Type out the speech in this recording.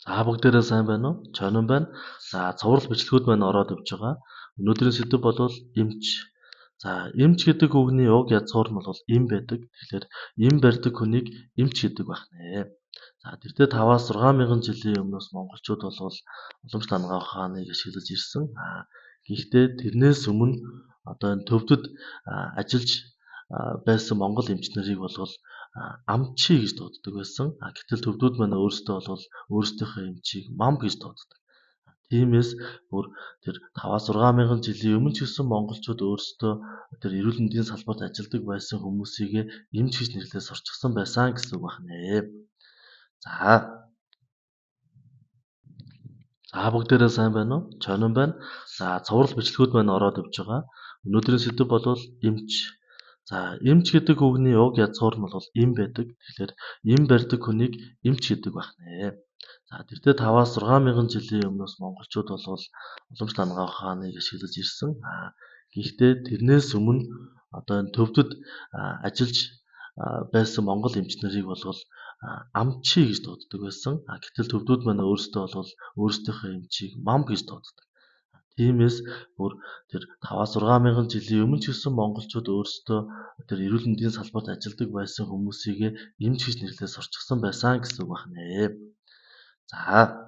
За бүгдээрээ сайн байна уу? Чонон байна. За цуврал бичлэгүүд маань ороод явж байгаа. Өнөөдрийн сэдэв бол эмч. За эмч гэдэг үгний уг язгуур нь бол эм байдаг. Тэгэхээр эм барьдаг хүнийг эмч гэдэг байх нэ. За тэртээ 5-аас 6 мянган жилийн өмнөөс монголчууд бол уламжлал анагаах ухааныг ашиглаж ирсэн. Гэхдээ тэрнээс өмнө одоо энэ төвдөд ажиллаж байсан монгол эмч нарыг бол амчи гэж дууддаг байсан. Гэтэл төвдүүд маань өөрсдөө бол өөрсдийнхөө эмчийг мам гэж дууддаг. Тиймээс бүр тэр 5-аас 6 мянган жилийн өмнө ч гэсэн монголчууд өөрсдөө тэр эрүүл мэндийн салбарт ажилладаг байсан хүмүүсийг эмч гэж нэрлэж сурчсан байсан гэсэн үг байна. За бүгдээрээ сайн байна уу? Чонон байна. За цуврал бичлэгүүд маань ороод явж байгаа. Өнөөдрийн сэдэв бол эмч. За эмч гэдэг үгний уг язгуур нь бол эм байдаг. Тэгэхээр эм барьдаг хүнийг эмч гэдэг байх нэ. За тэртээ 5-аас 6 мянган жилийн өмнөөс монголчууд бол уламжлал анагаах ухааныг ашиглаж ирсэн. Гэхдээ тэрнээс өмнө одоо энэ төвдөд ажиллаж байсан монгол эмч нарыг бол амчи гэж дууддаг байсан. Гэтэл төвдүүд маань өөрсдөө бол өөрсдийнхөө эмчийг мам гэж дууддаг. Тиймээс бүр тэр 5-аас 6 мянган жилийн өмнө ч гэсэн монголчууд өөрсдөө тэр эрүүл мэндийн салбарт ажилладаг байсан хүмүүсийг эмч гэж нэрлэж сурчсан байсан гэсэн үг байна. За.